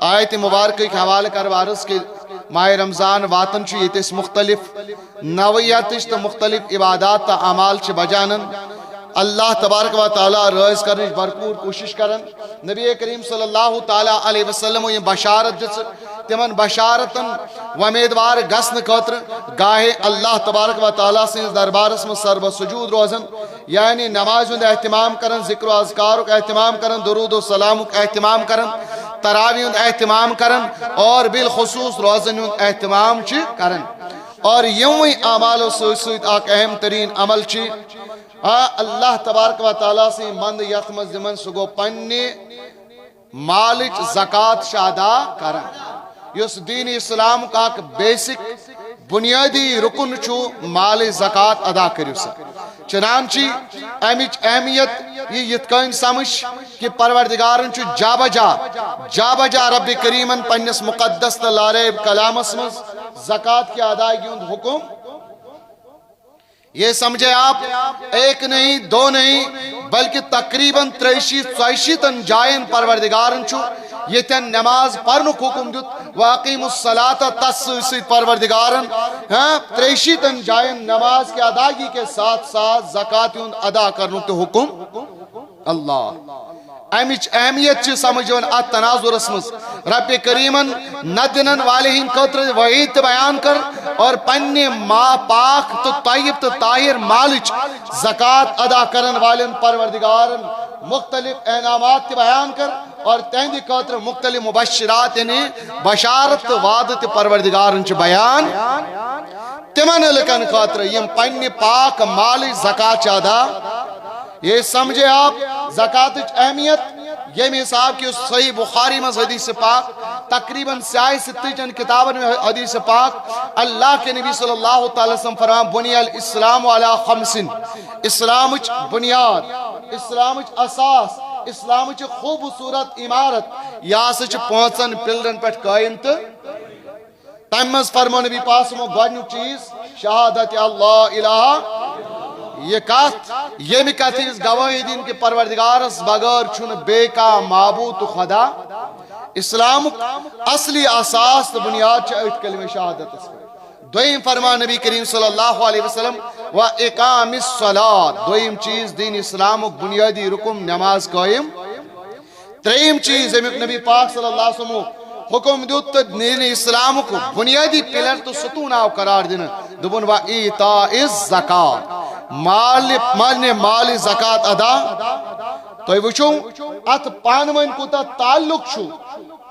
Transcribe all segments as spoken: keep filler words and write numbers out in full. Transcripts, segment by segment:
آیت مبارکٕکۍ حوالہٕ کَرٕ عرض کہِ ماہِ رمضان واتان چھُ، ییٚتہِ أسۍ مُختلف نوعیتٕچ تہٕ مُختلف عبادات تہٕ اعمال چھِ بجانن۔ اللہ تبارک و تعالیٰ رٲضۍ کرنٕچ بھرپوٗر کوٗشِش کران۔ نبی کریم صلی اللہ تعالیٰ علیہ وسلم یِم بشارت دِژٕ، تِمن بشارتن وۄمیدوار گژھنہٕ خٲطرٕ گاہے اللہ تبارک و تعالیٰ سٕنٛدِس دربارس منٛز سربہ سجود روزان، یعنی نمازِ ہُنٛد اہتمام کران، ذکر و اذکارُک اہتمام کران، درود و سلامُک اہتمام کران، تراویح ہُنٛد اہتمام کران اور بالخصوص روزن ہُنٛد اہتمام چھِ کران۔ اور یِموٕے اعمالو سۭتۍ سۭتۍ اکھ اہم ترین عمل چھِ، آ، اللہ تبارک و تعالیٰ سٕنٛدۍ منٛدٕ یتھ منٛز یِمن سُہ گوٚو پننہِ مالٕچ زکوٰۃ چھِ ادا کران، یُس دین اسلامُک اکھ بیسک بنیادی رکن چھُ، مالٕچ زکوٰۃ ادا کٔرِو سا۔ چنانچہ امِچ اہمیت یہِ یِتھ کٔنۍ سمجھ کہ پروردگارن چھُ جا بجا، جا بجا رب کریمن پننِس مقدس تہٕ لاریب کلامس منٛز زکوٰۃ کی ادائیگی ہُنٛد حکم۔ یہ سمجھے آپ، ایک نہیں، دو نہیں، بلکہ تقریباً تریشی ژۄیشیٖتن جاین پروردگارن چھُ ییٚتٮ۪ن نماز پرنُک حکم دیُت۔ واقیم الصلاۃ، تس سۭتۍ سۭتۍ پروردگارن، ہاں، تریشیٖتن جاین نماز کے ادائیگی کے ساتھ ساتھ زکوٰۃ ہُنٛد ادا کرنُک تہِ حکم۔ اللہ۔ امِچ اہمیت چھِ سمجھ یِوان اتھ تناظرس منٛز۔ رب کریمن نہ دِنن والے ہٕنٛدِ خٲطرٕ وعید تہِ بیان کٔر اور پننہِ ما پاک تہٕ طیب تہٕ طاہر مالٕچ زکوٰۃ ادا کرن والٮ۪ن پروردگارن مختلف انعامات تہِ بیان کٔر اور تہنٛدِ خٲطرٕ مختلف مبشرات، یعنی بشارت تہٕ وعدٕ تہِ پروردگارن چھِ بیان تِمن لُکن خٲطرٕ یِم پننہِ پاک مالٕچ زکوٰۃ چھِ ادا۔ یہ سمجھے آپ زکوٰۃٕچ اہمیت، ییٚمہِ حساب کہِ صحیح بخاری منٛز حدیث پاک، تقریباً سیاہ ستٕچن کتابن منٛز حدیث پاک، اللہ کے نبی صلی اللہ تعالیٰ وسلم فرمان، بنی الاسلام علی خمسن، اسلامٕچ بنیاد، اسلامٕچ اساس، اسلامٕچ خوٗبصوٗرت عمارت، یہِ ہسا چھِ پانٛژن پلرن پٮ۪ٹھ قٲیِم تہٕ تمہِ منٛز فرموو نبی پاک صٲبن گۄڈٕنیُک چیٖز شہادت اللہ الہ، یہِ کتھ، ییٚمہِ کتھِ ہٕنٛز گوٲہی دِنۍ کہِ پروردگارس بغٲر چھُنہٕ بیٚیہِ کانٛہہ معبوٗد تہٕ خدا۔ اسلامُک اصلی اساس تہٕ بنیاد چھِ أتھۍ کلمہ شہادتس پٮ۪ٹھ۔ دوٚیِم فرمان نبی کریم صلی اللہ علیہ وسلم، و اقام الصلاۃ، دوٚیِم چیٖز دین اسلامُک بنیٲدی رکن نماز قٲیِم۔ ترٛیٚیِم چیٖز ییٚمیُک نبی پاک صلی اللہ علیہ وسلمو حکم دیُت تہٕ دین اسلامُک بنیٲدی پلر تہٕ ستون آو قرار دِنہٕ، دوٚپُن، و ایتاء الزکات، مال، پننہِ مالٕچ زکات ادا۔ تُہۍ وٕچھِو، اتھ پانہٕ ؤنۍ کوٗتاہ تعلق چھُ،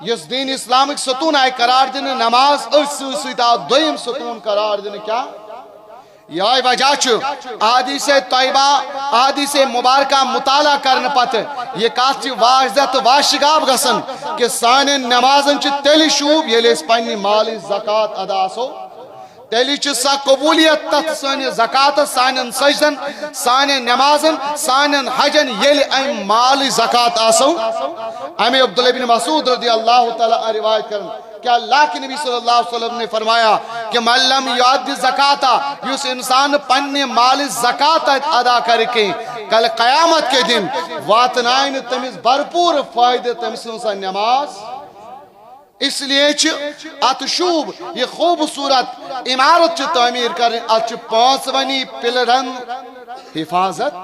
یُس دین اسلامٕکۍ ستون آیہِ قرار دِنہٕ، نماز، أتھۍ سۭتۍ سۭتۍ آو دوٚیِم ستون قرار دِنہٕ، کیٛاہ؟ یہے وجہ چھُ احادیث طیبہ، احادیث مبارکہ مطالعہ کرنہٕ پتہٕ یہِ کتھ چھِ واضح تہٕ واشگاف گژھان کہِ سانٮ۪ن نمازن چھِ تیٚلہِ شوٗب ییٚلہِ أسۍ پننہِ مالٕچ زکات ادا آسو۔ تیٚلہِ چھِ سۄ قبولیت تتھ سٲنِس زکاتس، سانٮ۪ن سجدن، سانٮ۪ن نمازن، سانٮ۪ن حجن، ییٚلہِ امہِ مالٕچ زکات آسو۔ امہِ عبداللہ بن مسعود رضی اللہ تعالیٰ عنہ روایت کران، کہ اللہ کے نبی صلی اللہ علیہ وسلم نے فرمایا کہ من لم یؤد الزکاۃ، یُس انسان پننہِ مالٕچ زکات ادا کرِ کینٛہہ، کل قیامت کے دن واتناے نہٕ تٔمِس بھرپوٗر فٲیدٕ تٔمۍ سٕنٛز سۄ نماز۔ اس لیے چھِ اتھ شوٗب، یہِ خوٗبصوٗرت عمارت چھِ تعمیٖر کرٕنۍ، اتھ چھِ پانٛژونی پلرن حفاظت۔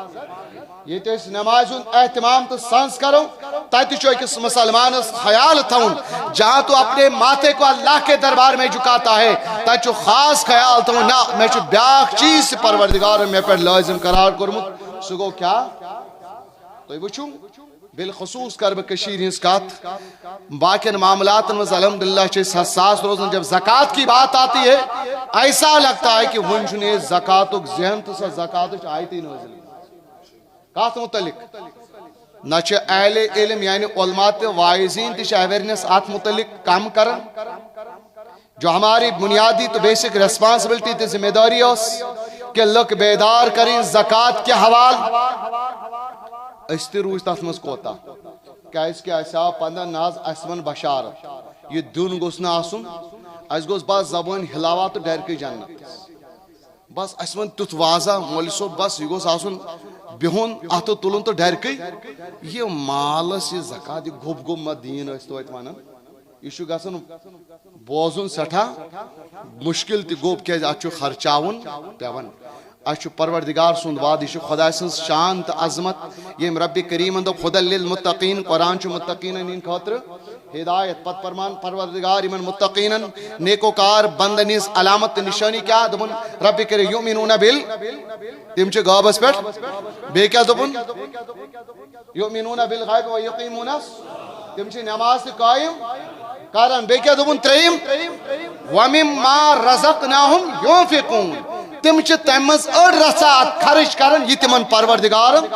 ییٚتہِ أسۍ نمازِ ہُنٛد اہتمام تہٕ سنٛز کرو، تتہِ چھُ أکِس مسلمانس خیال تھاوُن، جہاں تو اپنے ماتھے کو اللہ کے دربار میں جھکاتا ہے، تتہِ چھُ خاص خیال تھاوُن، نہ، مےٚ چھُ بیٛاکھ چیٖز تہِ پروردگارن مےٚ پٮ۪ٹھ لٲزم قرار کوٚرمُت، سُہ گوٚو کیٛاہ؟ تُہۍ وٕچھِو، بالخصوص کرٕ بہٕ کٔشیٖرِ ہٕنٛز کتھ، باقین معاملاتن منٛز الحمدللہ چھِ أسۍ حساس روزان، جب زکوٰۃ کی بات آتی ہے، ایسا لگتا ہے کہ وُنہِ چھُنہٕ یہِ زکوٰۃُک ذہن تہٕ سۄ زکوٰۃٕچ آیتٕے نٲزِل۔ کتھ متعلق؟ نہ چھِ اہل علم یعنی علماء تہٕ واعظین تہِ چھِ اویرنس اتھ متعلق کم کران۔ جو ہماری بنیادی تو بیسک ریسپانسبلٹی تہٕ ذمہ داری ٲس کہ لُکھ بیدار کرٕنۍ زکوٰۃ کہِ حوالہٕ۔ أسۍ تہِ روٗدۍ تتھ منٛز کوتاہ، کیازِ کہِ اسہِ آو پندہ نہ حظ، اسہِ ون بشارت، یہِ دیُن گوٚژھ نہٕ آسُن، اسہِ گوٚژھ بس زبٲنۍ ہلاوان تہٕ ڈرکٕے جنت۔ بس اسہِ ون تیُتھ واضح، مولوی صٲب، بس یہِ گوٚژھ آسُن بِہُن، اتھٕ تُلُن تہٕ ڈرکٕے۔ یہِ مالس یہِ زکوٰۃ، یہِ گوٚب گوٚب ما دیٖن ٲسۍ توتہِ ونان؟ یہِ چھُ گژھان بوزُن سٮ۪ٹھاہ مُشکِل تہِ گوٚو، کیٛازِ اَتھ چھُ خرچاوُن پٮ۪وان۔ اَسہِ چھُ پروردگار سُنٛد وعدٕ، یہِ چھُ خۄداے سٕنٛز شان تہٕ عظمت، ییٚمۍ ربِ کریٖمن دوٚپ، "ہدی للمتقین"، قرآن چھُ متقیٖنن ہٕنٛدِ خٲطرٕ ہدایت۔ پتہٕ فرمان پروردگار یِمن متقیٖنن، نیکوکار بندن ہٕنٛز علامت تہٕ نِشٲنی کیٛاہ؟ دوٚپُن، ربِ کریٖم، یؤمنون بال، تِم چھِ غٲبس پٮ۪ٹھ۔ بیٚیہِ کیٛاہ دوٚپُن؟ یؤمنون بالغیب و یقیمون الص-، تِم چھِ نماز تہِ قٲیِم کران۔ بیٚیہِ کیٛاہ دوٚپُن ترٛیٚیِم؟ ومما رزقناہم ینفقون، تِم چھِ تَمہِ منٛز أڑ رژھا خرٕچ کران، یہِ تِمن پروردگارن۔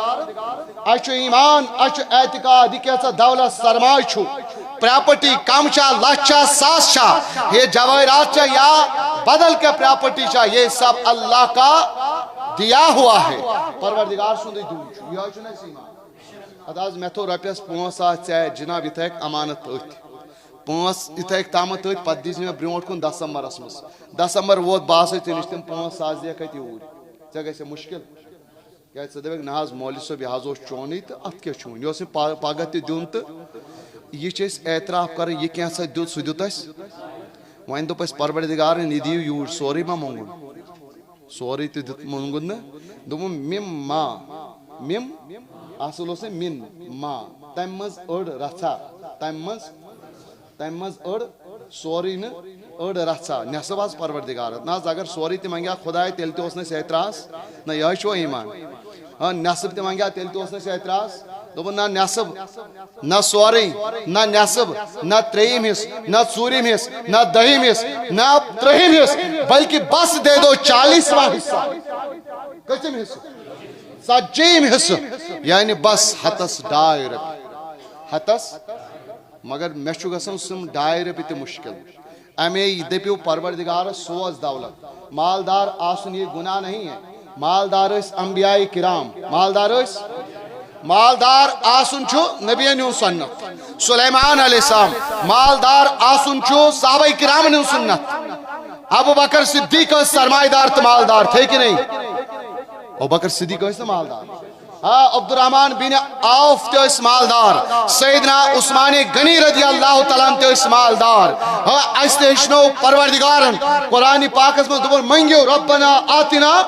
اَسہِ چھُ ایمان، اَسہِ چھُ اعتقاد، یہِ کیٛاہ سا دولت سرمایہ چھُ، پراپرٹی کم چھا، لچھ چھا، ساس چھا، یہ جوٲہرات چھا یا بدل کینٛہہ پراپرٹی چھا، یہ سب اللہ کا دیا ہوا ہے، پروردگار سُنٛدُے دیُن چھُ۔ یِہوٚے چھُنہٕ اَسہِ ایمان۔ اَدٕ حظ، مےٚ تھوٚو رۄپیَس پانٛژھ ساس ژےٚ، جِناب، یہِ تھٲیِکھ امانت أتھۍ۔ پانٛژھ، یہِ تھٲیِکھ تامَتھ أتھۍ، پَتہٕ دِژ مےٚ برٛونٛٹھ کُن دسمبرَس منٛز۔ دسمبر ووت، بہٕ آسَے ژےٚ نِش، تِم پانٛژھ ساس دِیَکھ اَتہِ اوٗرۍ۔ ژےٚ گژھِ مُشکِل۔ کیٛازِ ژٕ دَپَکھ، "نہ حظ، مولوی صٲب، یہِ حظ اوس چونُے تہٕ اَتھ کیٛاہ چھُ وۄنۍ؟ یہِ اوس نہٕ پا-، پَگاہ تہِ دیُن تہٕ یہِ چھِ أسۍ اعتراف کَرٕنۍ، یہِ کینٛژھا دیُت، سُہ دیُت اَسہِ۔" وۄنۍ دوٚپ اَسہِ پروردگارَن، "یہِ دِیِو یوٗرۍ، سورُے ما مۄنٛگُن؟" سورُے تہِ دیُت، مۄنٛگُن نہٕ۔ دوٚپُن، "مِم ما، مِم"، اَصٕل اوس نہ، "مِن ما"، تَمہِ منٛز أڑ رَژھا، تَمہِ منٛز، تَمہِ منٛز أڑ، سورُے نہٕ، أڑ رَژھا، نٮ۪صٕف حظ پروردگارَس۔ نہ حظ، اگر سورُے تہِ منٛگہِ ہا خۄداے، تیٚلہِ تہِ اوس نہٕ اَسہِ اعتراض۔ نہ، یِہوٚے چھُ ایمان۔ ہاں، نٮ۪صٕف تہِ منٛگہِ ہا، تیٚلہِ تہِ اوس نہٕ اَسہِ اعتراض۔ دوٚپُن، نہ نٮ۪صٕف، نہ سورُے، نہ نٮ۪صٕف، نہ ترٛیٚیِم حصہٕ، نہ ژوٗرِم حصہٕ، نہ دٔہِم حصہٕ، نہ ترٛہِم حصہٕ، بلکہِ بس دے دو چالیسواں حصہ۔ کٔژِم حصہٕ؟ ژتجیٖم حصہٕ۔ یعنی بس ہتس ڈاے رۄپیہِ۔ ہتس، مگر مےٚ چھُ گژھان سُم ڈاے رۄپیہِ تہِ مُشکِل۔ اَمے دٔپِو پروردگارس، سوز دولت۔ مالدار آسُن یہ گناہ نہیں ہے۔ مالدار ٲسۍ انبیاء کرام، مالدار ٲسۍ، مالدار آسُن چھُ نبیَن ہُنٛد سُنت۔ سلیمان علیہ السلام، مالدار آسُن چھُ صحابہ کرامن ہُنٛد سُنت۔ ابو بکر صدیق ٲسۍ سرمایہ دار تہٕ مالدار، تھے کہ نہیں؟ ابو بکر صدیق ٲسۍ نہٕ مالدار؟ آ، عبدالرحمان بن عوف تہِ ٲسۍ مالدار، سیدنا عثمان غنی رضی اللہ تعالیٰ عنہ تہِ ٲسۍ مالدار۔ ہا، اَسہِ تہِ ہیٚچھنو پروردگارن قرآن پاکس منٛز دوٚپُن، "منگیو ربنا آتنا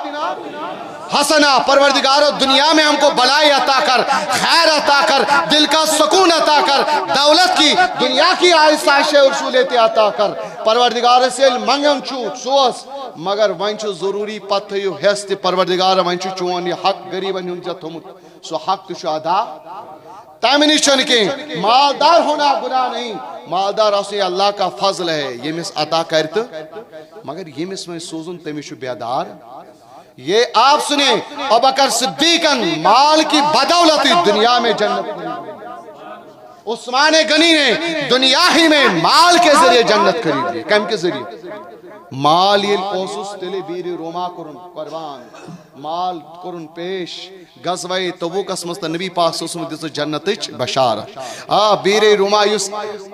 حسنہ"، پروردگارو دنیا میں ہم کو بھلائی عطا کر، خیر عطا کر، دل کا سکون عطا کر، دولت کی، دنیا کی آسائش و سہولتیں عطا کر۔ پروردگارس ییٚلہِ منگان چھُ، سوز، مگر وۄنۍ چھُ ضروٗری پتہٕ تھٲیِو حٮ۪س تہِ پروردگار، وۄنۍ چھُ چون یہِ حق غریٖبن ہُنٛد ژےٚ تھوٚمُت، سُہ حق تہِ چھُ ادا۔ تمہِ نِش چھُنہٕ کینٛہہ، مالدار ہونا گناہ نہیں، مالدار آسُن یہِ اللہ کا فضل ہے، ییٚمِس عطا کرِ تہٕ، مگر ییٚمِس وۄنۍ سوزُن تٔمِس چھُ بیدار۔ یہ آپ سنیں، ابوبکر صدیقن مال کی بدولت دنیا میں جنت، عثمان غنی نے دنیا ہی میں مال کے ذریعے جنت خرید لی۔ کم کے ذریعے؟ مال ییٚلہِ اوسُس، تیٚلہِ بیٖرِ روما کوٚرُن قربان، مال کوٚرُن پیش غزوہ تبوکس منٛز، تہٕ نبی پاک صلی اللہ علیہ وسلم دِژ جنتٕچ بشارت۔ آ، بیٖرِ روما یُس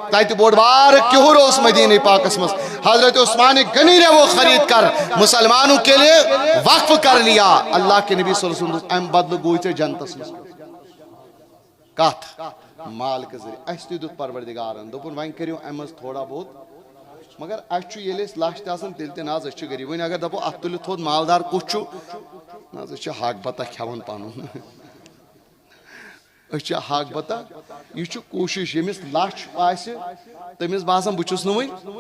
تتہِ بوٚڑ بار کِہُر اوس مدینہ پاکس منٛز، حضرت عثمان غنی نے وہ خرید کر مسلمانوں کے لیے وقف کر لیا۔ اللہ کے نبی صلی اللہ علیہ وسلم دوٚپُس، امہِ بدلہٕ گوٚوُے ژےٚ جنتس منٛز۔ کتھ؟ مال کہِ ذٔریعہٕ۔ اَسہِ تہِ دیُت پروردگارن، دوٚپُن، "وۄنۍ کٔرِو اَمہِ منٛز تھوڑا بہت۔" مگر اَسہِ چھُ، ییٚلہِ أسۍ لچھ تہِ آسان، تیٚلہِ تہِ نہ حظ، أسۍ چھِ غریٖب۔ وۄنۍ اگر دَپو، "اَتھ تُلِتھ تھوٚد مالدار کُس چھُ؟" نہ حظ، أسۍ چھِ حق بتہ کھٮ۪وان پنُن۔ أسۍ چھِ حق بتہ۔ یہِ چھُ کوٗشِش، ییٚمِس لچھ آسہِ، تٔمِس باسان، بہٕ چھُس نہٕ وۄنۍ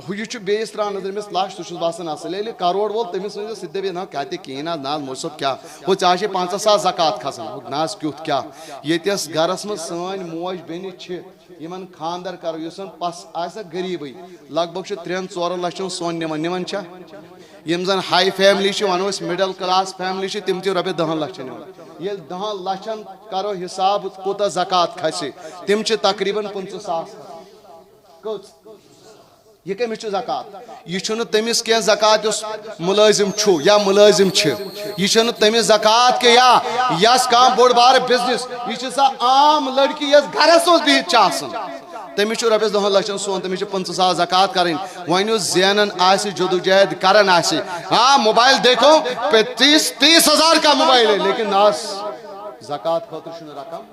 ہُہ، یہِ چھُ بیٚیِس ترٛاونَس، ییٚمِس لچھ، سُہ چھُس باسان اَصٕل۔ ییٚلہِ کرور وول، تٔمِس ؤنۍ زِ، سُہ تہِ دَپہِ، "نہ، کیٛاہ تہِ کِہیٖنۍ نہ حظ، نہ حظ، مولوی صٲب، کیٛاہ؟ ہُہ، ژےٚ آسے پنٛژاہ ساس زکوٰۃ کھسان۔" ہُہ، نہ حظ، کیُتھ کیٛاہ؟ ییٚتہِ یَس گرَس منٛز سٲنۍ موج بیٚنہِ چھِ، یِمَن خانٛدر کَرو، یُس زَن پَس آسہِ نہ غریٖبٕے، لگ بگ چھُ ترٛٮ۪ن ژورَن لَچھَن سۄن نِوان، نِوان چھا؟ یِم زَن ہاے فیملی چھِ، وَنو أسۍ مِڈل کلاس فیملی چھِ، تِم تہِ رۄپیَس دَہَن لَچھَن نِوان۔ ییٚلہِ دَہَن لَچھَن کَرو حِساب، کوٗتاہ زکوٰۃ کھسہِ، تِم چھِ تقریٖباً پٕنٛژٕہ ساس۔ کٔژ؟ یہِ کٔمِس چھُ زکوٰۃ؟ یہِ چھُنہٕ تٔمِس کینٛہہ زکوٰۃ یُس مُلٲزِم چھُ یا مُلٲزِم چھِ۔ یہِ چھُنہٕ تٔمِس زکوٰۃ کینٛہہ یا یَس کانٛہہ بوٚڑ بارٕ بِزنِس، یہِ چھِ سۄ عام لڑکی یۄس گرَس منٛز بِہِتھ چھِ آسان۔ تٔمِس چھُ رۄپیَس دَہَن لَچھَن سۄن، تٔمِس چھِ پٕنٛژٕہ ساس زکوٰۃ کَرٕنۍ۔ وۄنۍ یُس زینان آسہِ، جدوجہد کَران آسہِ، ہاں، موبائل دیکھو، پہ-، تیس، تیس ہزار کا موبائل ہے، لیکن نہ حظ، زکوٰۃ خٲطرٕ چھُنہٕ رقم۔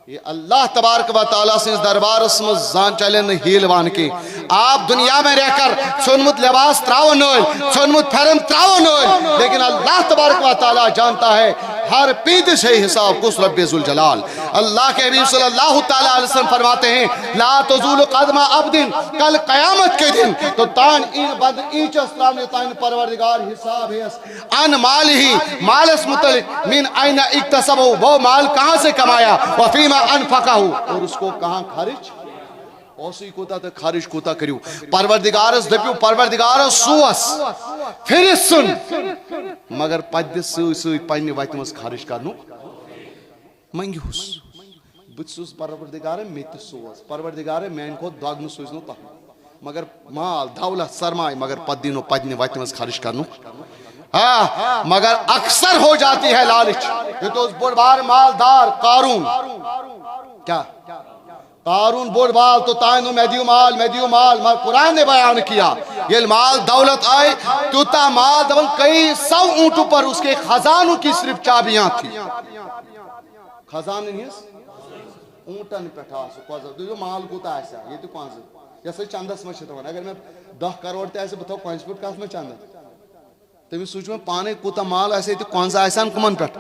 یہ اللہ تبارک و تعالیٰ سٕنٛدِس دربارس منٛز زان چلن نہٕ ہیٖل وان کینٛہہ۔ آپ دنیا میں رہ کر ژھیوٚنمُت لباس ترٛاوو نٲلۍ، ژھیوٚنمُت پھٮ۪رن ترٛاوو نٲلۍ، لیکن اللہ تبارک و تعالیٰ جانتا ہے ہر پیٖنتہِ سے حساب کُس رب ذوالجلال۔ اللہ کے حبیب صلی اللہ تعالیٰ علیہ وسلم فرماتے ہیں، لا تزول قدم عبد، کل قیامت کے دن تو تان این بند اینچس ترٛاونہٕ تانۍ پروردگار حساب ہیس عن مالہ، مالس متعلق، من این اکتسبہ، وہ مال کہاں سے کمایا، وفیما انفقہ، اور اس کو کہاں خرچ، اوسُے کوٗتاہ تہٕ خرچ کوٗتاہ کٔرِو۔ پروردگارس دٔپِو، پروردگارس سوس پھرِس ژھُن، مگر پتہٕ دِ سۭتۍ سۭتۍ پننہِ وتہِ منٛز خرچ کرنُک۔ منٛگِہُس۔ بہٕ تہِ چھُس پروردگارے، مےٚ تہِ سوز۔ پروردگارے، میانہِ کھۄتہٕ دۄگنہٕ سوٗزنو تۄہہِ۔ مگر مال، دولت، سرمایہ، مگر پتہٕ دِنو پننہِ وتہِ منٛز خرچ کرنُک۔ آ، مگر اکثر ہو جاتی ہے لالچ۔ یہِ تہِ اوس بوٚڑ بار مالدار قارون۔ کیا؟ قارون بوٚڑ بال تو تانۍ دوٚپ، مےٚ دِیِو مال، مےٚ دِیِو مال، مگر قرآن نے بیان کیا، ییٚلہِ مال دولت آے، تیوٗتاہ مال، دپان، کئی سو اونٹوں پر اس کے خزانوں کی صرف چابیاں تھی۔ خزانن ہٕنٛز اونٹن پٮ۪ٹھ آو سُہ کۄنٛزر۔ دٔپِو، مال کوٗتاہ آسہِ ہا ییٚتہِ کۄنٛزٕ؟ یۄس أسۍ چندس منٛز چھِ تھاوان۔ اگر مےٚ دَہ کرور تہِ آسہِ، بہٕ تھاوٕ کۄنٛزِ پٮ۪ٹھ کَتھ منٛز چندٕ؟ تٔمِس سوٗنٛچ مےٚ پانے، کوٗتاہ مال آسہِ ہا ییٚتہِ، کۄنٛزٕ آسہِ ہن کٕمن پٮ۪ٹھ؟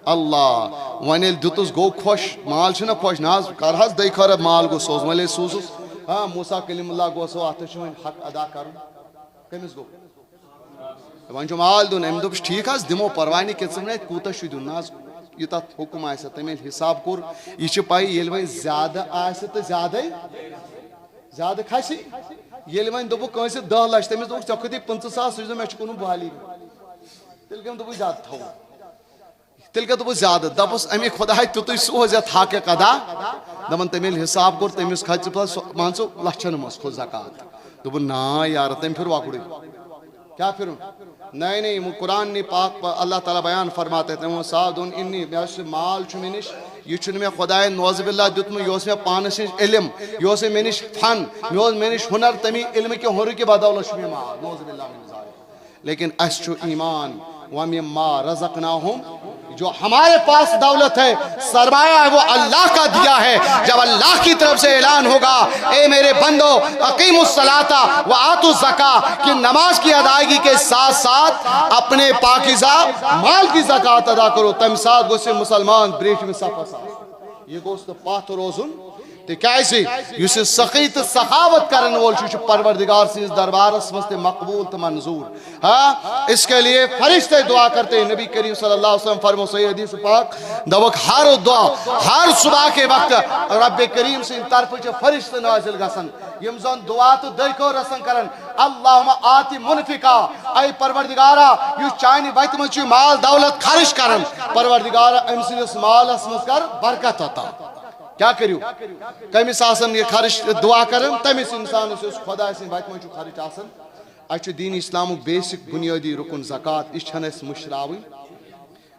اللہ۔ وۄنۍ ییٚلہِ دیُتُس، گوٚو خۄش، مال چھُنہ خۄش؟ نہ حظ، کر حظ دٔے خٲر، مال گوٚو سوز۔ وۄنۍ ییٚلہِ سوٗزُس، ہاں، موسیٰ کلیم اللہ گوٚو سو، اتھ چھُ وۄنۍ حق ادا کرُن۔ کٔمِس گوٚو؟ وۄنۍ چھُ مال دیُن۔ أمۍ دوٚپُس، ٹھیٖک حظ، دِمو، پرواے نہٕ کینٛہہ، ژٕ وَن اَسہِ کوٗتاہ چھُ دیُن؟ نہ حظ، یہِ تَتھ حُکُم آسہِ، تٔمۍ ییٚلہِ حِساب کوٚر، یہِ چھِ پَیی، ییٚلہِ وۄنۍ زیادٕ آسہِ تہٕ زیادَے، زیادٕ کھسہِ، ییٚلہِ وۄنۍ دوٚپُکھ کٲنٛسہِ دَہ لَچھ، تٔمِس دوٚپُکھ، ژےٚ کھٔتی پٕنٛژٕہ ساس، سُہ چھُ مےٚ چھُ کُنُن بۄہلی۔ تیٚلہِ کٔمۍ دوٚپُے زیادٕ تھاوُن؟ تیٚلہِ کیٛاہ دوٚپُس زیادٕ؟ دوٚپُس، اَمی خۄداے تیُتُے سوز یَتھ حق قدا۔ دَپان، تٔمۍ ییٚلہِ حِساب کوٚر، تٔمِس کھژِ پَتہٕ سُہ، مان ژٕ، لَچھَن منٛز کھوٚت زکات۔ دوٚپُن، نا یارٕ، تٔمۍ پھِر وۄکُڑٕے۔ کیا پھرُن؟ نئے نئے، قرآن نے پاک پا-، اللہ تعالیٰ بیان فرماتے ہیں، وہ سعدون انی، مےٚ چھُ مال چھُ مےٚ نِش، یہِ چھُنہٕ مےٚ خۄدایَن نوزِ باللہ دیُتمُت، یہِ اوس مےٚ پانَس نِش علم، یہِ اوس مےٚ، مےٚ نِش فن، مےٚ اوس، مےٚ نِش ہُنر، تَمی علمہٕ کہِ ہُنرٕ کہِ بدولت چھُ مےٚ مال، نوزِ باللہ من ذالک۔ لیکن اَسہِ چھُ ایمان، وَمِمَّا رَزَقْنَاهُمْ، جو ہمارے پاس دولت ہے، سرمایہ ہے، وہ اللہ کا دیا ہے۔ جب اللہ کی طرف سے اعلان ہوگا، اے میرے بندو، اقیموا الصلاۃ و آتوا الزکاۃ، کہ نماز کی ادائیگی کے ساتھ ساتھ اپنے پاکیزہ مال کی زکات ادا کرو، تَمہِ ساتہٕ گوٚژھ یہِ مُسلمان برٛونٛٹھمہِ صفس آسُن۔ یہِ گوٚژھ نہٕ پتھ روزُن، تِکیازِ یُس یہِ سخی تہٕ سخاوت کرن وول چھُ، یہِ چھُ پروردگار سٕنٛدِس دربارس منٛز تہِ مقبوٗل تہٕ منظوٗر۔ ہاں، اس کے لیے فرشتے دعا کرتے ہیں۔ نبی کریم صلی اللہ علیہ وسلم فرمو صحیح حدیث پاک، دوک ہر دعا، ہر صبح کے وقت رب کریم سٕنٛدِ طرفہٕ چھِ فرشتہٕ نازل گژھان، یِم زن دعا تہٕ دٔے خٲر رسن کرن۔ اللہم آت منفقا، اے پروردگارا، یُس چانہِ وتہِ منٛز چھُ مال دولت خرچ کران، پروردگارا، أمۍ سٕنٛدِس مالس منٛز کر برکت عطا۔ کیا کٔرِو؟ کٔمِس آسن یہِ خرچ دعا کران؟ تٔمِس انسانس یُس خۄداے سٕنٛدِ وتہِ منٛز چھُ خرچ آسان۔ اَسہِ چھُ دین اسلامُک بیسک بنیٲدی رُکُن زکوٰۃ، یہِ چھَنہٕ اَسہِ مٔشراوٕنۍ۔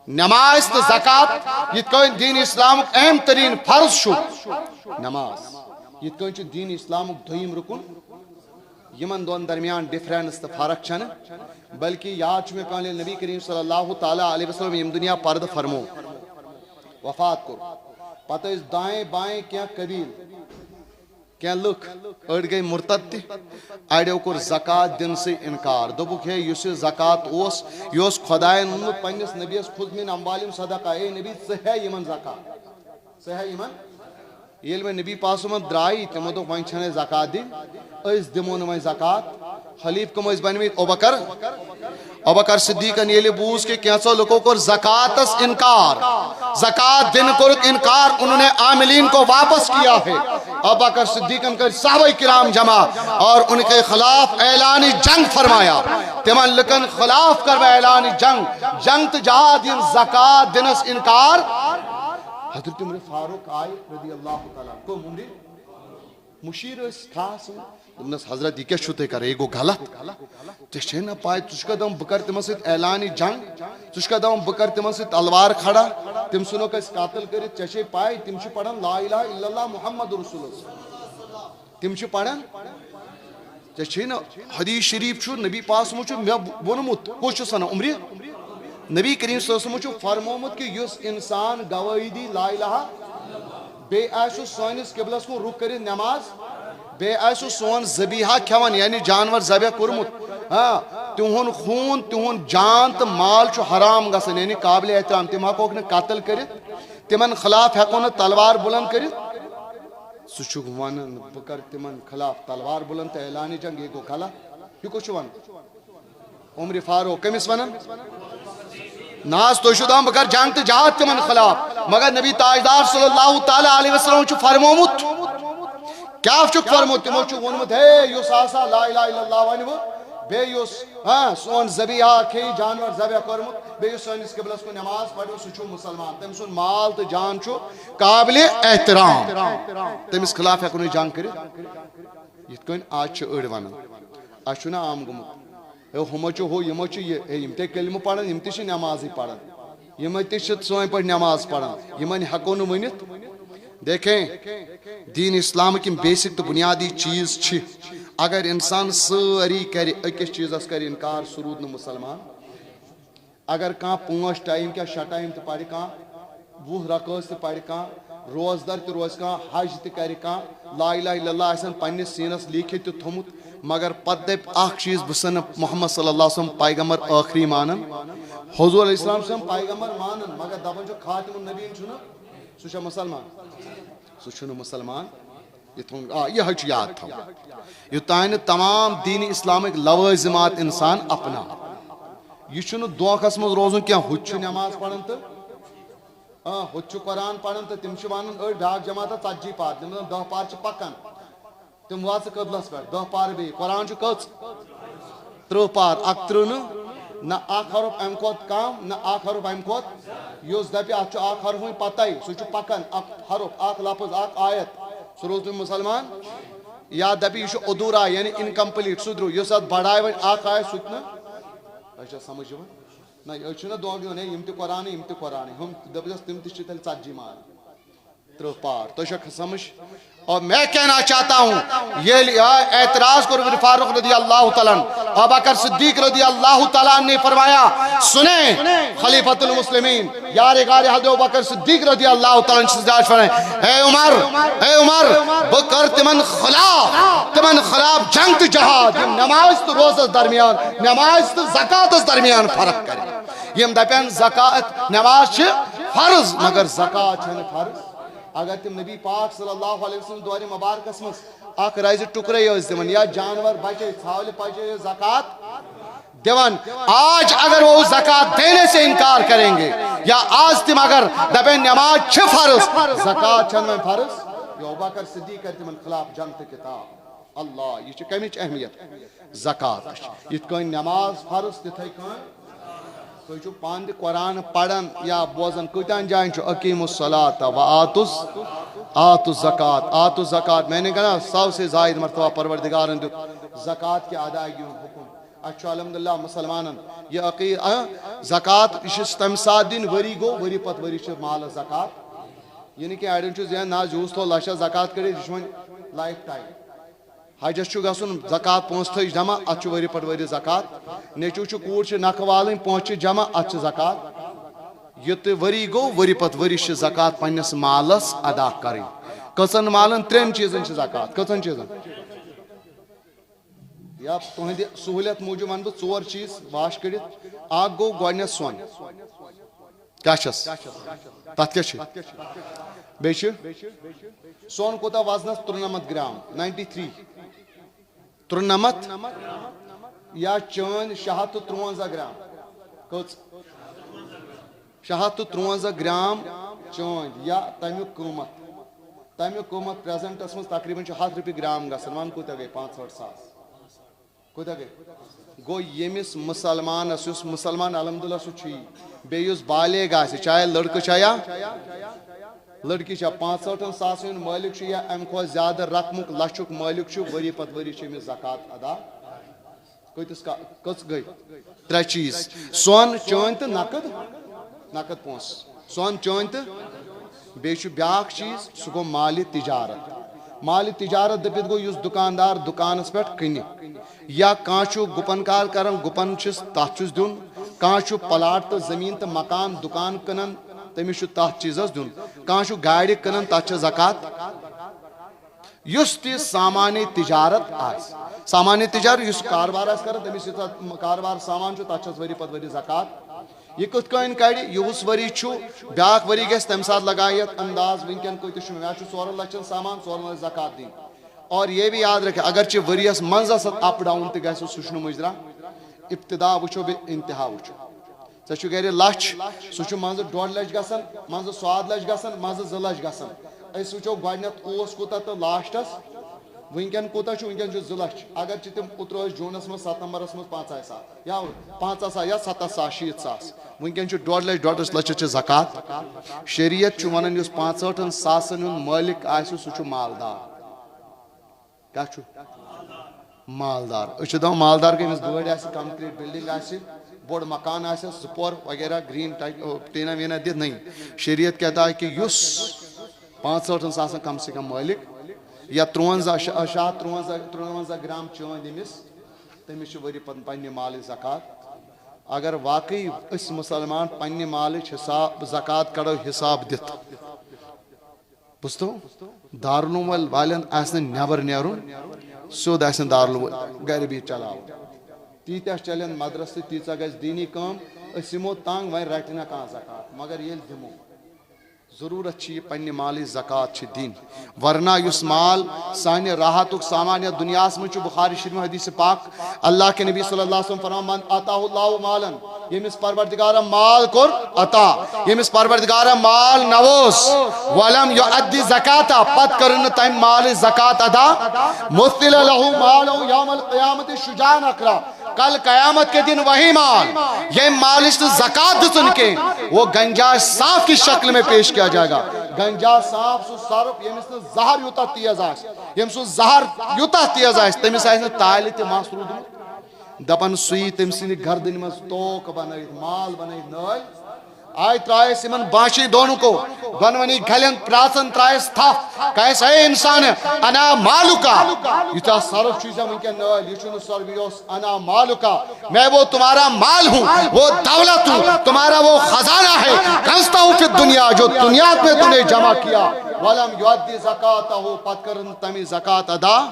نماز تہٕ زکوٰۃ، یِتھ کٔنۍ دین اسلامُک اہم ترین فرض چھُ نماز، یِتھ کٔنۍ چھُ دین اسلامُک دوٚیِم رُکُن۔ یِمن دۄن درمیان ڈفرنس تہٕ فرق چھَنہٕ، بلکہ یاد چھُ مےٚ پٮ۪وان، ییٚلہِ نبی کریم صلی اللہ تعالیٰ علیہ وسلم ییٚمہِ دُنیا پردٕ فرمو، وفات کوٚر، پتہٕ ٲسۍ دائیں بائیں کینٛہہ قبیٖل، کینٛہہ لُکھ، أڑۍ گٔے مرتد تہِ، اڑیو کوٚر زکوٰۃ دِنسٕے انکار، دوٚپُکھ، ہے، یُس یہِ زکوٰۃ اوس، یہِ اوس خۄدایَن ووٚنمُت پننِس نبیَس، خذ من اموالہم صدقہ، اے نبی، ژٕ ہے یِمن زکوٰۃ، ژٕ ہے یِمن۔ ییٚلہِ وۄنۍ نبی پاک صٲبن درٛاے، تِمو دوٚپ، وۄنۍ چھَنہٕ اَسہِ زکوٰۃ دِنۍ، أسۍ دِمو نہٕ وۄنۍ زکوٰۃ۔ خلیٖفہٕ کٕم ٲسۍ بنیمٕتۍ؟ ابوبکر۔ ابوبکر صدیقن ییٚلہِ بوٗز کہ کینٛژو لُکو کوٚر زکوٰتس انکار، زکوٰۃ دِنہٕ کوٚرُکھ انکار، انہوں نے عاملین کو واپس کیا ہے۔ ابوبکر صدیقن کٔرۍ صحابہ کرام جمع اور ان کے خلاف اعلان جنگ فرمایا۔ تِمن لُکن خلاف کٔر مےٚ اعلان جنگ، جنگ تہٕ جہاد، یِم زکوٰۃ دِنس انکار۔ حضرت عمر فاروق آئے رضی اللہ تعالیٰ عنہ۔ کٕم عمرِ؟ مشیر ٲسۍ خاص۔ دوٚپنَس، حضرت، یہِ کیٛاہ چھُو تُہۍ کران؟ یہِ گوٚو غلط۔ ژےٚ چھے نہ پاے، ژٕ چھُکھا دَپان بہٕ کرٕ تِمن سۭتۍ اعلانِ جنگ؟ ژٕ چھُکھا دَپان بہٕ کرٕ تِمن سۭتۍ تلوار کھڑا؟ تِم ژھٕنوکھ اَسہِ قتل کٔرِتھ۔ ژےٚ چھے پاے، تِم چھِ پران لا الہ الا اللہ محمد رسول اللہ۔ تِم چھِ پران۔ ژےٚ چھے نہ، حدیث شریف چھُ، نبی پاک صٲبن چھُ مےٚ ووٚنمُت، کُس چھُس ونان؟ عمرِ؟ نبی کریم صلی اللہ علیہ وسلم چھُ فرمومُت کہ یُس انسان گواہی دی لا الہ بیٚیہِ آسہِ سُہ سٲنِس قبلس کُن رُخ کٔرِتھ نٮ۪ماز، بیٚیہِ آسہِ سُہ سون ذبیحہ کھٮ۪وان، یعنی جانور ذبح کوٚرمُت، ہاں، تِہُنٛد خوٗن، تِہُنٛد جان تہٕ مال چھُ حرام گژھان، یعنی قابل احترام۔ تِم ہٮ۪کوکھ نہٕ قتل کٔرِتھ، تِمن خلاف ہٮ۪کو نہٕ تلوار بُلند کٔرِتھ۔ سُہ چھُ ونان، بہٕ کرٕ تِمن خلاف تلوار بُلند تہٕ اعلانِ جنگ، یہِ گوٚو غلط۔ یہِ کُس چھُ ونان؟ عمر فاروق۔ کٔمِس ونان؟ نہ حظ، تُہۍ چھِو دپان بہٕ کرٕ جنگ تہٕ جہاد تِمن خلاف، مگر نبی تاجدار صلی اللہ تعالیٰ علیہ وسلم چھُ فرمومُت۔ کیٛاہ چھُکھ فرمومُت؟ تِمو چھُ ووٚنمُت، ہے، یُس ہسا لا الہ الا اللہ ونہِ وٕ، بیٚیہِ یُس، ہاں، سون ذبیحہ کھیٚیہِ، جانور ذبح کوٚرمُت، بیٚیہِ یُس سٲنِس قبلس کُن نماز پرِ، سُہ چھُ مُسلمان، تٔمۍ سُنٛد مال تہٕ جان چھُ قابلِ احترام۔ تٔمِس خلاف ہٮ۪کو نہٕ جنگ کٔرِتھ۔ یِتھ کٔنۍ آز چھِ أڑۍ ونان، اَسہِ چھُنہ عام گوٚمُت، ہے، ہُمو چھُ ہُہ، یِمو چھُ یہِ، ہے، یِم تہِ کلمہٕ پران، یِم تہِ چھِ نمازٕے پران، یِمے تہِ چھِ سٲنۍ پٲٹھۍ نماز پران، یِمن ہٮ۪کو نہٕ ؤنِتھ۔ دیکھیں، دین اسلامٕکۍ یِم بیسک تہٕ بنیادی چیز چھِ، اگر انسان سٲری کرِ، أکِس چیزس کرِ انکار، سُہ روٗد نہٕ مُسلمان۔ اگر کانٛہہ پانٛژھ ٹایم کیٛاہ شےٚ ٹایم تہِ پرِ کانٛہہ، وُہ رکٲژ تہِ پرِ کانٛہہ، روزدر تہِ روزِ کانٛہہ، حج تہِ کرِ کانٛہہ، لا الہ الا اللہ آسن پننِس سیٖنس لیٖکھِتھ تہِ تھوٚمُت، مگر پتہٕ دپہِ اکھ چیٖز، بہٕ چھُس نہٕ محمد صلی اللہ علیہ وسلم پیغمبر ٲخری مانان، حضور علیہ السلام چھُس پیغمبر مانان، مگر دپان چھُ خاتم النبیین چھُنہٕ، سُہ چھا مُسلمان؟ سُہ چھُنہٕ مُسلمان۔ یہِ تھاوُن، آ، یِہوٚے چھُ یاد تھاوُن۔ یوٚتانۍ نہٕ تمام دین اسلامٕکۍ لوٲزمات انسان اپناو۔ یہِ چھُنہٕ دھوکھس منٛز روزُن کینٛہہ، ہُتہِ چھُ نماز پران تہٕ، آ، ہُتہِ چھُ قرآن پران تہٕ تِم چھِ ونان أڑۍ بیٛاکھ جماعت ژتجی پار، تِم دپان دَہ پار چھِ پکان۔ تِم واتہٕ قبلس پٮ۪ٹھ، دَہ پار بیٚیہِ۔ قرآن چھُ کٔژ؟ ترٕٛہ پار، اکترٕٛہ نہٕ، نہ اکھ حرف امہِ کھۄتہٕ کم، نہ اکھ حرف امہِ کھۄتہٕ۔ یُس دپہِ اتھ چھُ اکھ حرف وۄنۍ پتے، سُہ چھُ پکان، اکھ حرف، اکھ لفظ، اکھ آیت، سُہ روٗد نہٕ مُسلمان۔ یا دپہِ یہِ چھُ ادھورا، یعنی incomplete، سُہ درٛو۔ یُس اتھ بڑایہِ وۄنۍ اکھ آیت، سُہ تہِ نہٕ۔ تۄہہِ چھا سمجھ یِوان؟ نہ، أسۍ چھِنہ دۄہ دِوان، ہے، یِم تہِ قرآنٕے، یِم تہِ قرآنٕے، ہُم دٔپۍزٮ۪س، تِم تہِ چھِ تیٚلہِ ژتجی مار۔ ترٕٛہ پار۔ تُہۍ چھا سمجھ؟ اور میں کہنا چاہتا ہوں، ییٚلہِ، آ، اعتراض کوٚر عمر فاروق رضی اللہ تعالیٰ عنہ، ابوبکر صدیق رضی اللہ تعالیٰ عنہ نے فرمایا، سنیں خلیفۃ المسلمین، یار غار حضرت ابوبکر صدیق رضی اللہ تعالیٰ عنہ سے فرمائے، اے عمر، اے عمر، بہٕ کرٕ تِمن خلاف، تِمن خلاف جنگ تہٕ جہاد، یِم نماز تہٕ روزس درمیان، نماز تہٕ زکاتس درمیان فرق کرِ۔ یِم دپن زکات، نماز چھِ فرض، مگر زکات چھنہٕ فرض۔ اگر تِم نبی پاک صلی اللہ علیہ وسلم دورِ مبارکس منٛز اکھ رزِ ٹُکرے ٲسۍ دِوان یا جانور بچے، ژھاولہِ بچے ٲسۍ زکات دِوان، آج اگر وہ زکات دینے سے انکار کریں گے یا آز تِم اگر دپن نماز چھِ فرض، زکات چھنہٕ وۄنۍ فرض، یہِ ابوبکر صدیق کرِ تِمن خلاف جنگ تہٕ کتاب۔ اللہ، یہِ چھِ کمِچ اہمیت؟ زکاتٕچ۔ یِتھ کٔنۍ نماز فرض، تِتھے کٔنۍ تُہۍ چھِو پانہٕ تہِ قرآن پران یا بوزان، کۭتیاہن جاین چھُ اقیم الصلاۃ و آتُس، آتُس زکات، آتُس زکات۔ میں نے کہا نا، سو سے زائد مرتبہ پروردگارن دیُت زکات کہِ ادائیگی ہُنٛد حکم۔ اَسہِ چھُ الحمدللہ مُسلمانن یہِ عقیٖد، آ، زکات، یہِ چھِ تَمہِ ساتہٕ دِنۍ، ؤری گوٚو، ؤری پتہٕ ؤری چھِ مالس زکات۔ یہِ نہٕ کینٛہہ، اَڑٮ۪ن چھُ ذہن، نہ حظ، یوٗز تھوٚو لچھس زکات کٔڑِتھ، یہِ چھُ وۄنۍ لایف ٹایم۔ حجس چھُ گژھُن، زکات پونٛسہٕ تھٲوِتھ جمع، اتھ چھُ ؤری پتہٕ ؤری زکات۔ نیٚچوٗ چھُ، کوٗر چھِ، نکھٕ والٕنۍ، پونٛسہٕ چھِ جمع، اتھ چھِ زکات۔ یہِ تہِ ؤری گوٚو، ؤری پتہٕ ؤری چھِ زکات پننِس مالس ادا کرٕنۍ۔ کٔژن مالن؟ ترٛٮ۪ن چیٖزن چھِ زکات۔ کٔژن چیٖزن؟ یا تُہنٛدِ سہوٗلیت موٗجوٗب ونہٕ بہٕ ژور چیٖز واش کٔڑِتھ۔ اکھ گوٚو گۄڈٕنٮ۪تھ سۄن۔ کیٛاہ چھَس؟ تَتھ کیٛاہ چھِ؟ بیٚیہِ چھِ سۄن کوٗتاہ وزنَس؟ ترُنَمَتھ گرام، ناینٹی تھرٛی۔ ترُنَمَتھ یا چٲنۍ شےٚ ہَتھ تہٕ ترُوَنزاہ گرام۔ کٔژ؟ شےٚ ہَتھ تہٕ ترُوَنزاہ گرام چٲنۍ یا تَمیُک قۭمَتھ۔ تَمیُک قۭمَتھ پریزنٹَس منٛز تقریباً چھُ ہَتھ رۄپیہِ گرام گژھان۔ وَن کوٗتاہ گٔے؟ پانٛژھ ہٲٹھ ساس۔ کوٗتاہ گٔے؟ گوٚو ییٚمِس مُسلمانَس، یُس مُسلمان الحمدللہ سُہ چھُ یی، بیٚیہِ یُس بالغ آسہِ، چاہے لڑکہٕ چھا یا لڑکی چھا، پانٛژہٲٹھن ساسَن ہُنٛد مٲلِک چھُ یا اَمہِ کھۄتہٕ زیادٕ رقمُک، لَچھُک مٲلِک چھُ، ؤری پتہٕ ؤری چھُ أمِس زکات ادا۔ کۭتِس کا-، کٔژ گٔے؟ ترٛےٚ چیٖز، سۄن، چٲنۍ تہٕ نقد، نقد پونٛسہٕ۔ سۄن، چٲنۍ تہٕ بیٚیہِ چھُ بیٛاکھ چیٖز، سُہ گوٚو مالِ تجارت۔ مالِ تجارت دٔپِتھ گوٚو یُس دُکاندار دُکانَس پٮ۪ٹھ کٕنہِ یا کانٛہہ چھُ گُپن کار کران، گُپن چھُس، تَتھ چھُس دیُن۔ کانٛہہ چھُ پلاٹ تہٕ زٔمیٖن تہٕ مکان دُکان کٕنان، تٔمِس چھُ تَتھ چیٖزَس دیُن۔ کانٛہہ چھُ گاڑِ کٕنان، تَتھ چھِ زکوٰۃ۔ یُس تہِ سامانِ تجارت آسہِ، سامانِ تجارت یُس کاربار آسہِ کران، تٔمِس یُس تَتھ کاربار سامان چھُ، تَتھ چھَس ؤری پتہٕ ؤری زکوٰۃ۔ یہِ کِتھ کٔنۍ کَڑِ؟ یُہُس ؤری چھُ، بیٛاکھ ؤری گژھِ، تَمہِ ساتہٕ لگایہِ یَتھ انداز، وٕنکٮ۪ن کۭتِس چھُ مےٚ؟ مےٚ چھُ ژورَن لَچھَن سامان، ژورَن لَچھ زکوٰۃ دِنۍ۔ اور یہ بھی یاد رکھے، اگرچہ ؤریَس منٛز ہسا اپ ڈاؤن تہِ گژھِ، سُہ چھُنہٕ مُجرا۔ ابتدا وٕچھو بیٚیہِ انتہا وٕچھو۔ ژےٚ چھُ گرِ لچھ، سُہ چھُ منٛزٕ ڈۄڈ لچھ گژھان، منٛزٕ ساد لچھ گژھان، منٛزٕ زٕ لچھ گژھان۔ أسۍ وٕچھو گۄڈٕنٮ۪تھ اوس کوٗتاہ تہٕ لاسٹس وٕنکٮ۪ن کوٗتاہ چھُ۔ وٕنکٮ۪ن چھُ زٕ لچھ۔ اگر چھِ تِم اوترٕ ٲسۍ جوٗنس منٛز، ستمبرس منٛز پنٛژاہ ساس یا پنٛژاہ ساس یا ستتھ ساس، شیٖتھ ساس، وٕنکٮ۪ن چھُ ڈۄڈ لچھ، ڈۄڈ لچھ لچھس چھِ زکوٰۃ۔ شریعت چھُ ونان یُس پانٛژہٲٹھن ساسن ہُنٛد مٲلِک آسہِ، سُہ چھُ مالدار۔ کیٛاہ چھُ؟ مالدار۔ أسۍ چھِ دَپان مالدار گٔے، أمِس گٲڑۍ آسہِ، concrete building آسہِ، بوٚڑ مکان آسٮ۪س، زٕ پور وغیرہ، green type، او، ٹیٖنہ ویٖنہ دِتھ، نہیں۔ شریعت کہتا ہے کہ یُس پانٛژہٲٹھن ساسن کم سے کم مٲلِک یا ترُونزہ، شا-، شاہ ترُونزہ، ترُونزہ گرام چٲنۍ أمِس، تٔمِس چھِ ؤری پتہٕ پننہِ مالٕچ زکوٰۃ۔ اگر واقعی أسۍ مُسلمان پننہِ مالٕچ حساب زکوٰۃ کڑو حساب دِتھ، بوٗزتھو؟ دارالعلوم وٲلۍ، والٮ۪ن آسہِ نہٕ نٮ۪بر نیرُن، سیوٚد آسن دارالعلوم وٲلۍ گرِ بِہِتھ چلاوُن۔ تیٖتیٛاہ چلن مدرسہٕ، تیٖژاہ گژھِ دیٖنی کٲم، أسۍ یِمو تنگ، وۄنۍ رٹہِ نہ کانٛہہ زکوٰۃ، مگر ییٚلہِ دِمو، ضروٗرت چھِ یہِ پننہِ مالٕچ زکوٰۃ چھِ دِنۍ، ورنہ یُس مال سانہِ راحتُک سامان یتھ دُنیاہس منٛز چھُ، بخاری شریف حدیث پاک، اللہ کے نبی صلی اللہ علیہ وسلم فرمان، من آتاہ اللہ مالن، ییٚمِس پروردگارن مال کوٚر عطا، ییٚمِس پروردگارن مال نووز، ولم یؤدی زکاتا، پتہٕ کٔرٕن نہٕ تمہِ مالٕچ زکات ادا، مثل لہ مالہ یوم القیامت شجاعا اکرا، کل قیامت کے دن وہی مال، ییٚمۍ مالٕچ نہٕ زکات دِژٕن کینٛہہ، وہ گنجا صاف کی شکل میں پیش کیا جائے گا۔ گنجا صاف سُہ سرُپھ، ییٚمِس نہٕ زہر یوٗتاہ تیز آسہِ، ییٚمۍ سُنٛد زہر یوٗتاہ تیز آسہِ، تٔمِس آسہِ نہٕ تالہِ تہِ مَس روٗدمُت۔ دپان سُہ یی تٔمۍ سٕنٛدِ گردنہِ منٛز توک بنٲیِتھ، مال بنٲیِتھ نٲلۍ۔ آے ترٛایس یِمن بانچی دونوں کو، دۄنوٕنی گلٮ۪ن پرٛاژن ترٛایس تھپھ، کہس، اے انسان، انا مالکا، یوٗتاہ سرُپھ چھُے ژےٚ وٕنکٮ۪ن نٲلۍ، یہِ چھُنہٕ سرُپھ، یہِ اوس انا مالکا، میں وہ تمہارا مال ہوں، وہ دولت ہوں، تمہارا وہ خزانہ ہے، کنزتہ فی الدنیا، جو دنیا میں تو نے جمع کیا، ولم یؤدی زکاتہ، پتہٕ کٔرٕن تمِچ زکات ادا۔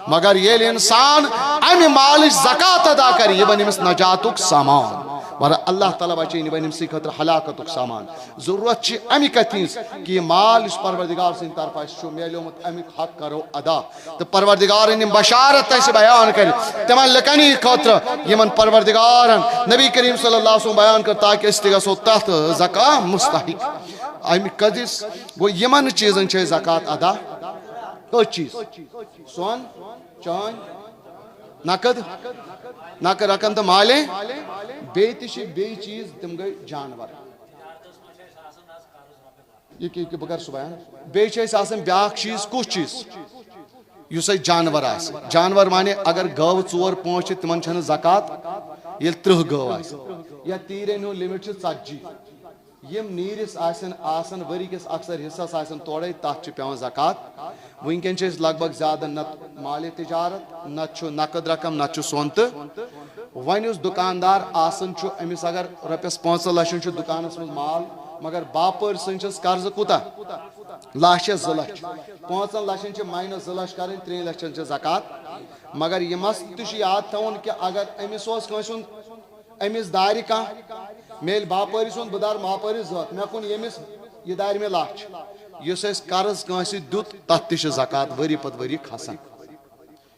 مگر ییٚلہِ انسان امہِ مالٕچ زکات ادا کرِ، یہِ بنہِ أمِس نجاتُک سامان۔ مگر اللہ تعالیٰ بچٲیِن، یہِ بنہِ أمۍ سٕنٛدِ خٲطرٕ ہلاکتُک سامان۔ ضروٗرت چھِ امہِ کتھِ ہٕنٛز کہِ یہِ مال یُس پروردگار سٕنٛدِ طرفہٕ اَسہِ چھُ میلیومُت، امیُک حق کرو ادا۔ تہٕ پروردگارن یِم بشارت اَسہِ بیان کرِ تِمن لُکن ہٕنٛدِ خٲطرٕ، یِمن پروردگارن نبی کریم صلی اللہ علیہ وسلم بیان کٔر، تاکہِ أسۍ تہِ گژھو تتھ زکات مستحق۔ امہِ کتھِ گوٚو، یِمن چیٖزن چھِ أسۍ زکات ادا۔ کٔژ چیٖز؟ سۄن، چٲنۍ، نقد، نقد رقم تہٕ مالے۔ بیٚیہِ تہِ چھِ بیٚیہِ چیٖز، تِم گٔے جانور۔ یہِ کہِ، یہِ کہِ بہٕ کرٕ سُہ بیان۔ بیٚیہِ چھِ اَسہِ آسان بیٛاکھ چیٖز، کُس چیٖز؟ یُس اَسہِ جانور آسہِ۔ جانور معنی اگر گٲوٕ ژور پانٛژھ چھِ، تِمن چھَنہٕ زکات، ییٚلہِ تٕرٛہ گٲو آسہِ۔ یا تیٖرن ہُنٛد limit چھُ ژتجی۔ یِم نیٖرِس آسن، آسن ؤری کِس اکثر حصس آسن تورے، تتھ چھِ پٮ۪وان زکات۔ وٕنکٮ۪ن چھِ أسۍ لگ بگ زیادٕ نتہٕ مالِ تجارت، نتہٕ چھُ نقد رقم، نتہٕ چھُ سۄن تہٕ وۄنۍ یُس دُکاندار آسان چھُ، أمِس اگر رۄپیس پانٛژن لچھن چھُ دُکانس منٛز مال، مگر باپٲرۍ سٕنٛز چھَس قرضہٕ کوٗتاہ؟ لچھ یا زٕ لچھ۔ پانٛژن لچھن چھِ minus زٕ لچھ کرٕنۍ، ترٛٮ۪ن لچھن چھِ زکات۔ مگر یہِ مسلہٕ تہِ چھُ یاد تھاوُن کہِ اگر أمِس اوس کٲنٛسہِ ہُنٛد، أمِس دارِ کانٛہہ، مےٚ ییٚلہِ باپٲرِس ووٚن، بہٕ دارٕ باپٲرِس زٕ ہتھ، مےٚ کُن ییٚمِس، یہِ دارِ مےٚ لچھ۔ یُس اَسہِ قرض کٲنٛسہِ دیُت، تتھ تہِ چھِ زکات ؤری پتہٕ ؤری کھسان۔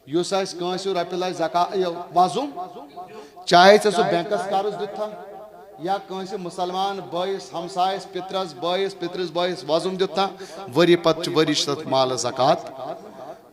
یُس اَسہِ کٲنٛسہِ رۄپیہِ لچھ زکا-، یہِ وۄزُم، چاہے ژےٚ سُہ بینکس قرض دیُتتھا یا کٲنٛسہِ مُسلمان بٲیِس، ہمسایس، پِترس بٲیِس، پِترِس بٲیِس وۄزُم دیُتتھا، ؤری پتہٕ چھِ ؤری چھِ تتھ مالس زکات۔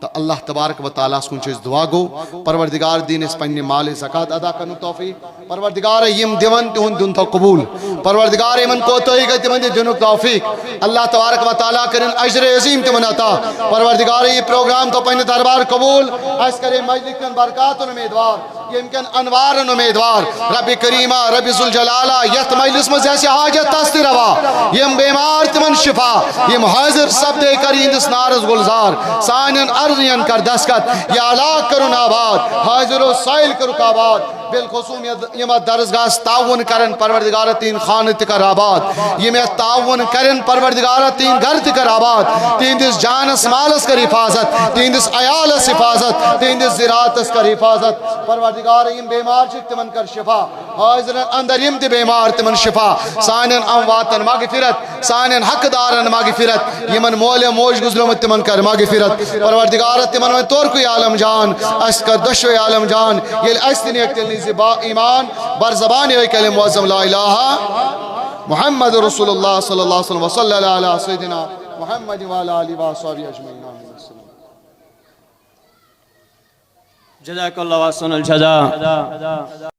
تہٕ اللہ تبارک و تعالیٰ ہس کُن چھِ أسۍ دُعا گو، پروردگار دِیِن اَسہِ پننہِ مالٕچ زکات ادا کرنُک توفیق۔ پروردگار، یِم دِوان، تِہُنٛد دیُن تھاو قبوٗل۔ پروردگار، یِمن کوتٲہی گٔے، تِمن دِ دِنُک توفیق۔ اللہ تبارک و تعالیٰ کٔرِن اجر عظیٖم تِمن عطا۔ پروردگار، یہِ پروگرام تھاو پننہِ دربار قبوٗل۔ اَسہِ کرے مجلس کٮ۪ن برکاتن امیدوار۔ ییٚمہِ کٮ۪ن انوارن امیدوار، رب کریمہ، رب ذوالجلالہ، یتھ مجلس منٛز یہِ آسہِ حاجت تس تہِ روا، یِم بیمار تِمن شفا، یِم حٲضِر سپدے کر یِہنٛدِس نارس گلزار، سانٮ۪ن عرضین کر دستخط، یہِ علاقہٕ کرُن آباد، حٲضِر و سٲیِل کرُکھ آباد، بالخصوص یِم یتھ درسگاہس تعاون کرن، پروردگارہ تِہنٛدۍ خانہٕ تہِ کر آباد، یِم یتھ تعاون کرن، پروردگارہ تِہنٛدۍ گرٕ تہِ کر آباد، تِہنٛدِس جانس مالس کر حفاظت، تِہنٛدِس عیالس حفاظت، تِہنٛدِس زراعتس کر حفاظت، پروردگار، یِم بیمار چھِ تِمن کر شفا، حٲضِرن اندر یِم تہِ بیمار تِمن شفا، سانٮ۪ن امواتن مغفرت، سانٮ۪ن حقدارن مغفرت، یِمن مول موج گُزریومُت تِمن کر مغفرت۔ پروردگار، تِمن وۄنۍ تورکُے عالم جان، اسہِ کر دۄشوے عالم جان۔ ییٚلہِ اسہِ تہِ نیک تیٚلہِ نیٖزِ با ایمان بر زبان یہِ کلمہ معظم لا الہ محمد رسول اللہ صلی اللہ علیہ وسلم۔ وصلی اللہ علی سیدنا محمد وعلی آلہ وصحبہ اجمعین۔ آمین۔ جزاک اللہ احسن الجزا۔